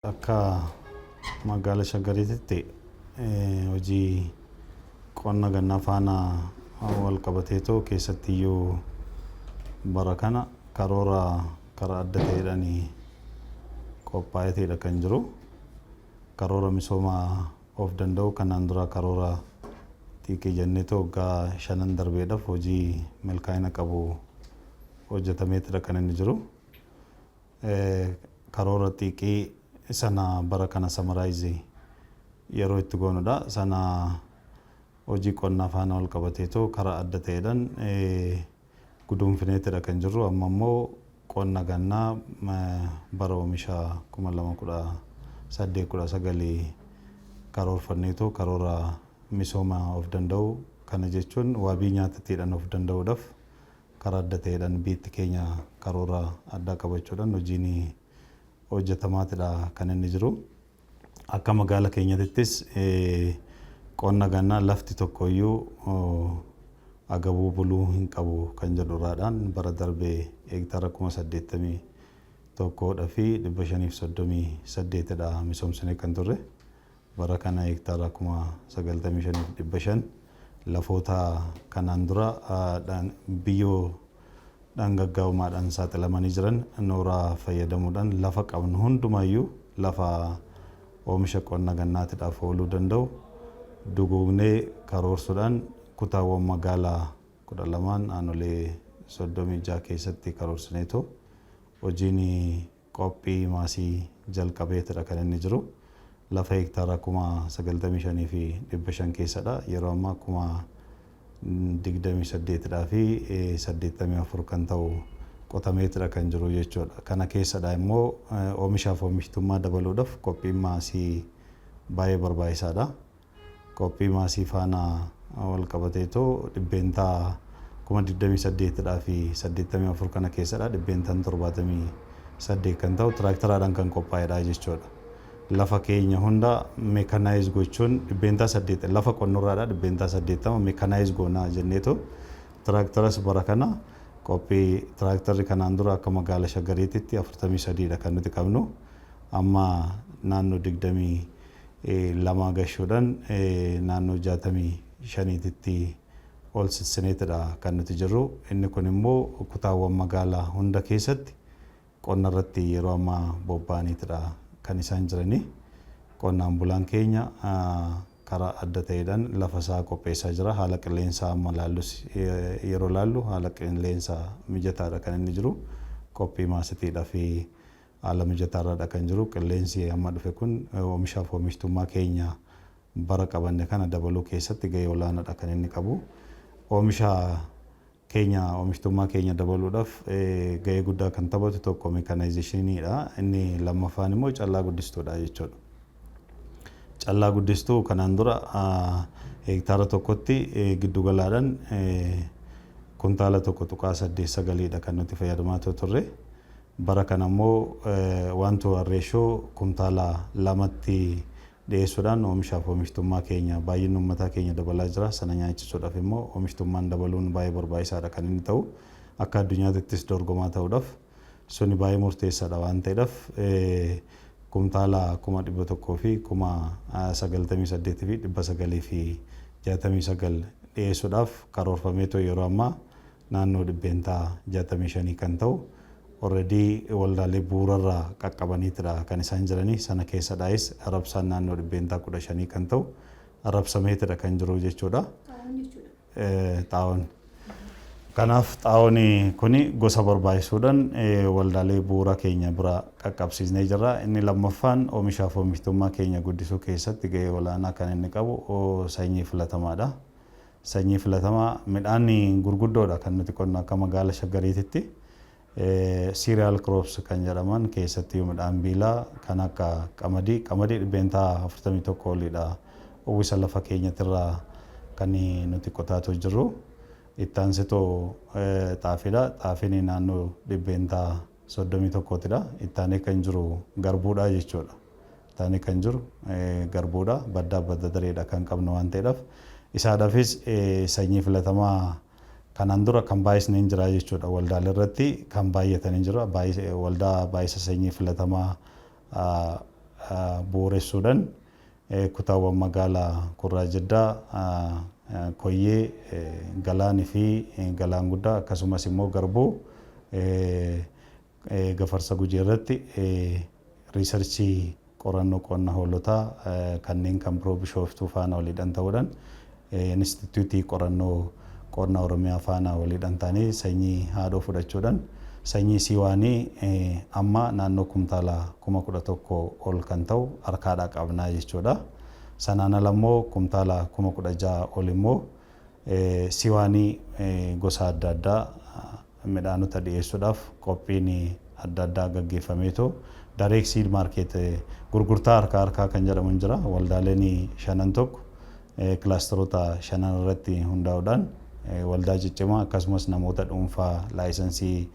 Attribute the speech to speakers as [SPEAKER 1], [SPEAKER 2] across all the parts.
[SPEAKER 1] Akka magaala Shaggariititti hojii qonna gannaa faana wal qabateetoo keessattiyyuu bara kana karoora karaa adda ta'eedhaan qophaa'eetidha kan jiru. Karoora misooma of danda'u kanaan dura karoora xiiqii jenneetoo waggaa shanan darbeedhaaf hojii milkaa'ina qabu hojjetameetidha kan inni jiru. Karoora xiiqii sana bara kana summarize yeroo itti goonudha. Sana hojii qonnaa faana wal qabateetoo karaa adda ta'eedhaan guduunfineetidha kan jirru. Amma immoo qonna gannaa bara oomisha 2018-19 karoorfanneetoo karoora misooma of danda'u kana jechuun wabii nyaatatiidhaan of danda'uudhaaf karaa adda ta'eedhaan biyyi keenya karoora addaa qabachuudhaan hojiin hojjetamaatidha kan inni jiru. Akka magaala keenyatittis qonna gannaa lafti tokkoyyuu agabuu buluu hin qabu kan jedhurraadhaan bara darbee heektaara 81,538dha misoomsinee kan turre. Bara kana heektaara 95,500 lafoota kanaan dura biyyoo dhangaggaa'umaadhaan saaxilamanii jiran nooraa fayyadamuudhaan lafa qabnu hundumayyuu lafa oomisha qonna gannaatiidhaaf ooluu danda'u duguugnee karoorsuudhaan kutaawwan magaalaa 12 aanolee 36 keessatti karoorsineetu hojiin qophii maasii jalqabeetidha kan inni jiru. Lafa heektaara 95,500 keessadha. Yeroo ammaa 28,084 kan ta'u qotameetidha kan jiru jechuudha. Kana keessadha immoo oomishaaf oomishtummaa dabaluudhaaf qophiin maasii baay'ee barbaachisaadha. Qophii maasii faana wal qabateetoo dhibbeentaa 28,084 kana keessadha. Dhibbeentaan 78 kan ta'u tiraaktaraadhaan kan qophaa'edha jechuudha. Lafa keenya hunda mechanize gochuun 8% lafa qonnurraadha 80% mechanize goonaa jenneetu tiraaktaras bara kana qophii tiraaktarri kanaan dura akka magaala Shaggariititti 43dha kan nuti qabnu. Amma naannoo 22 gashuudhaan naannoo 65titti ol sissineetidha kan nuti jirru. Inni kun immoo kutaawwan magaalaa hunda keessatti qonna irratti yeroo ammaa bobba'aniitidha kan isaan jiranii. Qonnaan bulaan keenya karaa adda ta'eedhaan lafa isaa qopheessaa jira. Haala qilleensaa amma laallus yeroo laallu haala qilleensaa mijataadha kan inni jiru. Qophii maasitiidhaa fi haala mijataarradha kan jiru. Qilleensi amma dhufe kun oomishaaf oomishtummaa keenya bara qabanne kana dabaluu keessatti gahee olaanaadha kan inni qabu. Oomisha keenya oomishtummaa keenya dabaluudhaaf gahee guddaa kan taphatu tokko mechanizationiidha. Inni lammaffaan immoo callaa guddistuudha jechuudha. Callaa guddistuu kanaan dura heektaara tokkotti giddugalaadhaan kuntaala 1.89dha kan nuti fayyadamaa turre. Bara kana immoo 1:1 ratio kuntaala 2tti dhiyeessuudhaan oomishaaf oomishtummaa keenya baay'inni uummataa keenya dabalaa jira. Sana nyaachisuudhaaf immoo oomishtummaan dabaluun baay'ee barbaachisaadha kan inni ta'u. Akka addunyaatittis dorgomaa ta'uudhaaf suni baay'ee murteessaadha waan ta'eedhaaf kuntaala 198,969 dhiyeessuudhaaf karoorfameetoo yeroo ammaa naannoo 65% kan ta'u already waldaalee bu'uurarraa qaqqabaniitidha kan isaan jiranii. Sana keessadhaayis arabsaan naannoo 15% kan ta'u arabsameetidha kan jiru jechuudha. Xaa'oon. Kanaaf xaa'oon kuni gosa barbaachisuudhaan waldaalee bu'uura keenya bira qaqqabsiisnee jirra. Inni lammaffaan oomishaaf oomishtummaa keenya guddisuu keessatti gahee olaanaa kan inni qabu sanyii filatamaadha. Sanyii filatamaa midhaan gurguddoodha kan nuti qonnu akka magaala Shaggariititti. Cereal crops kan jedhaman keessatti midhaan biilaa kan akka qamadii 41% oliidha uwwisa lafa keenyatirraa kan nuti qotaatoo jirru. Itti aansitoo xaafiidha. Xaafiin naannoo 31%tidha. Itti aanee kan jiru garbuudha jechuudha. Itti aanee kan jiru garbuudha. Baddaa badda dareedha kan qabnu waan ta'eedhaaf. Isaadhaafis sanyii filatamaa kanaan dura kan baay'isne hin jira jechuudha. Waldaalee irratti kan baay'atan hin jira. Waldaa baay'isa sanyii filatamaa bu'uuressuudhaan kutaawwan magaalaa Kurraa Jiddaa, Koyyee, Galaanii fi Galaan Guddaa, akkasumas immoo Garbuu Gafarsa Gujii irratti research qorannoo qonna hoolotaa kanneen kan biroo Bishooftuu faana waliidhaan ta'uudhaan, Inistituutii Qorannoo Qonna Oromiyaa faana waliidhaan ta'anii sanyii haadhoo fudhachuudhaan sanyii C1 amma naannoo kumtaala 11,000 ol kan ta'u harkaadhaa qabnaa jechuudha. Sanaan ala immoo kumtaala 16,000 ol immoo C1 gosa adda addaa midhaanota dhiyeessuudhaaf qophiin adda addaa gaggeeffameetu direct seed market, gurgurtaa harkaa harkaa kan jedhamu jira. Waldaaleen shanan tokko kilaasteroota shanan irratti hundaa'uudhaan waldaa ciccimaa akkasumas namoota dhuunfaa license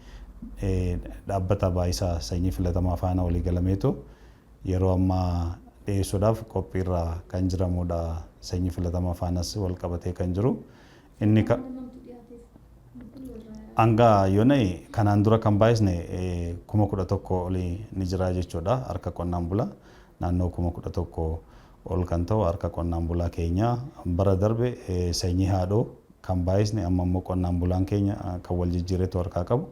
[SPEAKER 1] dhaabbata baayisaa sanyii filatamaa faana walii galameetu yeroo ammaa dhiyeessuudhaaf qophiirra kan jiramudha. Sanyii filatamaa faanas wal qabatee kan jiru. Inni hanga yoonai kanaan dura kan baay'isne 11,000 olii ni jira jechuudha, harka qonnaan bulaa. Naannoo 11,000 ol kan ta'u harka qonnaan bulaa keenya bara darbe sanyii haadhoo kan baay'isne, amma immoo qonnaan bulaan keenya kan wal jijjiiretu harkaa qabu.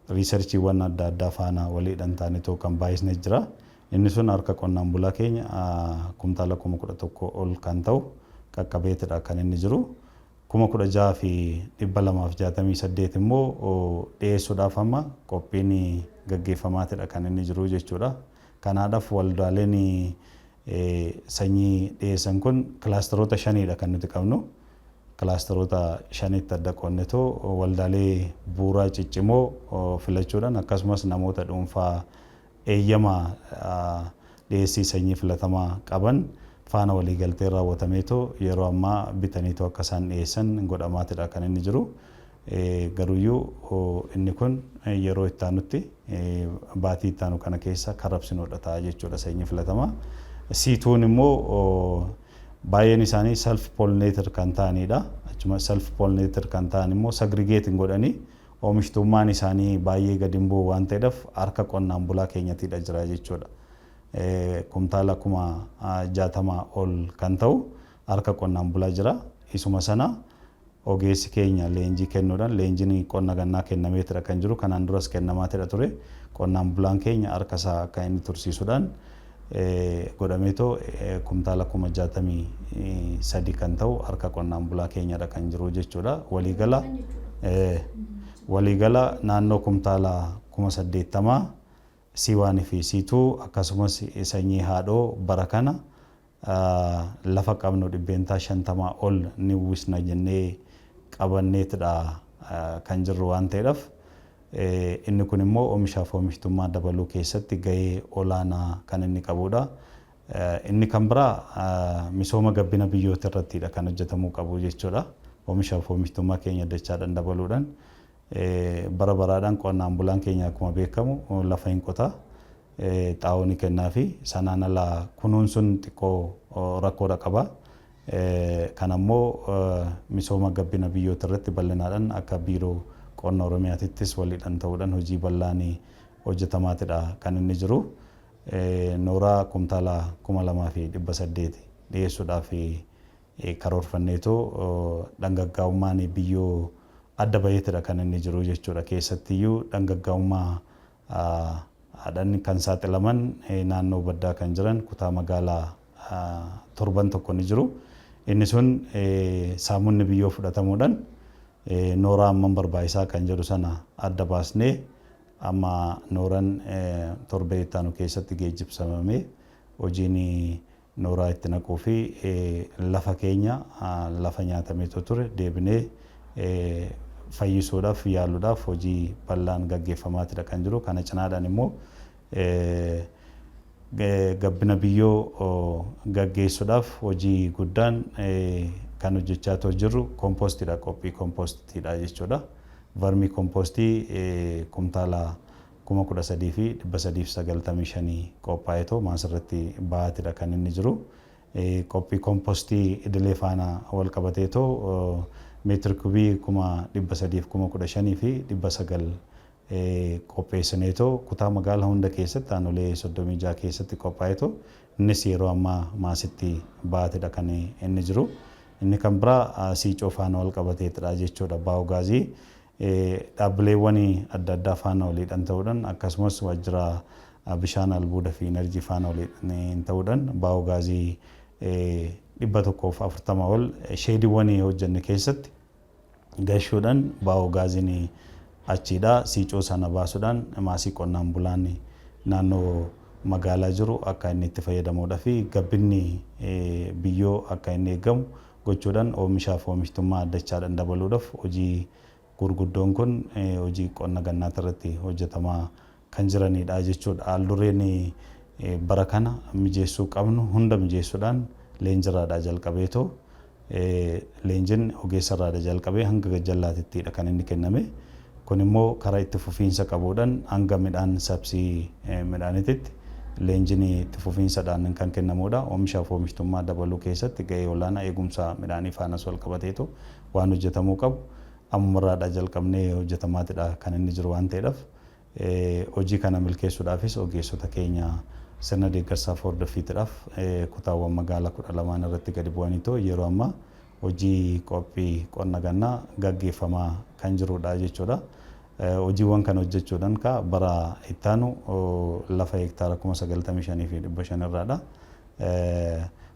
[SPEAKER 1] Researchiiwwan adda addaa faana waliidhaan ta'anitu kan baay'isne jira. Inni sun harka qonnaan bulaa keenya kumtaala 11,000 ol kan ta'u qaqqabeetidha kan inni jiru. 16,268 immoo dhiyeessuudhaaf amma qophiin gaggeeffamaatidha kan inni jiru jechuudha. Kanaadhaaf waldaaleen sanyii dhiyeessan kun kilaasteroota shaniidha kan nuti qabnu. Kilaasteroota shanitti adda qoonnetoo waldaalee bu'uuraa ciccimoo filachuudhaan, akkasumas namoota dhuunfaa eeyyama dhiyeessii sanyii filatamaa qaban faana waliigaltee raawwatameetoo yeroo ammaa bitaniitoo akka isaan dhiyeessan godhamaatidha kan inni jiru. Garuuyyuu inni kun yeroo itti aanutti, baatii itti aanu kana keessa kan rabsinuudha ta'a jechuudha sanyii filatamaa. C2n immoo baay'een isaanii self pollinator kan ta'anidha. Achuma self pollinator kan ta'an immoo segregate hin godhanii oomishtummaan isaanii baay'ee gadi hin bu'u waan ta'eedhaaf harka qonnaan bulaa keenyatiidha jira jechuudha. Kumtaala 60,000 ol kan ta'u harka qonnaan bulaa jira. Isuma sana ogeessi keenya leenjii kennuudhaan, leenjiin qonna gannaa kennameetidha kan jiru, kanaan duras kennamaatidha ture. Qonnaan bulaan keenya harka isaa akka inni tursiisuudhaan godhameetoo kumtaala 63,000 kan ta'u harka qonnaan bulaa keenyadha kan jiru jechuudha. Waliigala naannoo kumtaala 80,000 C1 fi C2, akkasumas sanyii haadhoo bara kana lafa qabnu 50% ol ni uwwisna jennee qabanneetidha kan jirru waan ta'eedhaaf, inni kun immoo oomishaaf oomishtummaa dabaluu keessatti gahee olaanaa kan inni qabudha. Inni kan biraa misooma gabbina biyyoota irrattidha kan hojjetamuu qabu jechuudha. Oomishaaf oomishtummaa keenya dachaadhaan dabaluudhaan bara baraadhaan qonnaan bulaan keenya akkuma beekamu lafa hin qota. Xaa'oo ni kennaa fi sanaan alaa kunuunsuun xiqqoo rakkoodha qaba. Kan ammoo misooma gabbina biyyoota irratti bal'inaadhaan akka Biiroo Qonna Oromiyaatittis waliidhaan ta'uudhaan hojii bal'aan hojjetamaatidha kan inni jiru. Nooraa kumtaala 2,800 dhiyeessuudhaaf karoorfanneetu dhangaggaa'ummaan biyyoo adda baheetidha kan inni jiru jechuudha. Keessattiyyuu dhangaggaa'ummaa haadhan kan saaxilaman naannoo baddaa kan jiran kutaa magaalaa torban tokko ni jiru. Inni sun saamunni biyyoo fudhatamuudhaan nooraa hammam barbaachisaa kan jedhu sana adda baasnee amma nooran torbee itti aanu keessatti geejjibsamamee hojiin nooraa itti naquu fi lafa keenya lafa nyaatameetu ture deebinee fayyisuudhaaf yaaluudhaaf hojii bal'aan gaggeeffamaatidha kan jiru. Kana cinaadhaan immoo gabbina biyyoo gaggeessuudhaaf hojii guddaan kan hojjechaa jirru koompostiidha, qophii koompostiidha jechuudha. Vermi compost kumtaala 13,395 qophaa'eetoo maasirratti bahaatidha kan inni jiru. Qophii koompostii idilee faana wal qabateetoo meetir kubii 315,900. qopheessineetoo kutaa magaalaa hunda keessatti aanolee 36 keessatti qophaa'eetoo innis yeroo ammaa maasitti baatedha kan inni jiru. Inni kan biraa siicoo faana wal qabateetidha jechuudha. Baayoogaazii dhaabbileewwan adda addaa faana waliidhaan ta'uudhaan, akkasumas waajjira bishaan, albuuda fi enerjii faana waliidhaan ta'uudhaan baayoogaazii 140 ol sheediiwwan hojjenne keessatti gashuudhaan baayogaaziin achiidha siicoo sana baasuudhaan maasii qonnaan bulaan naannoo magaalaa jiru akka inni itti fayyadamuudhaa fi gabbinni biyyoo akka inni eegamu gochuudhaan oomishaaf oomishtummaa dachaadhaan dabaluudhaaf hojii gurguddoon kun hojii qonna gannaati irratti hojjetamaa kan jiranidha jechuudha. Haaldureen bara kana mijeessuu qabnu hunda mijeessuudhaan leenjirraadhaa jalqabeetoo, leenjiin ogeessarraadha jalqabee hanga gajjallaatittidha kan inni kenname. Kun immoo karaa itti fufiinsa qabuudhaan hanga midhaan sabsii midhaaniititti leenjiin itti fufiinsadhaan kan kennamudha. Oomishaaf oomishtummaa dabaluu keessatti gahee olaanaa eegumsa midhaanii faanas wal qabateetu waan hojjetamuu qabu. Ammumarraadhaa jalqabnee hojjetamaatidha kan inni jiru waan ta'eedhaaf, hojii kana milkeessuudhaafis ogeessota keenya sirna deeggarsaaf hordoffiitiidhaaf kutaawwan magaalaa 12 irratti gadi bu'aniitoo yeroo ammaa hojii qophii qonna gannaa gaggeeffamaa kan jirudha jechuudha. Hojiiwwan kana hojjechuudhaan ka bara ittaanu lafa hektaara 95,500 irraadha.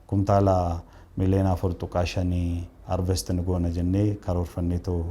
[SPEAKER 1] Kumtaala 4.5 miliyoona harvest ni goona jennee karoorfanneetoo.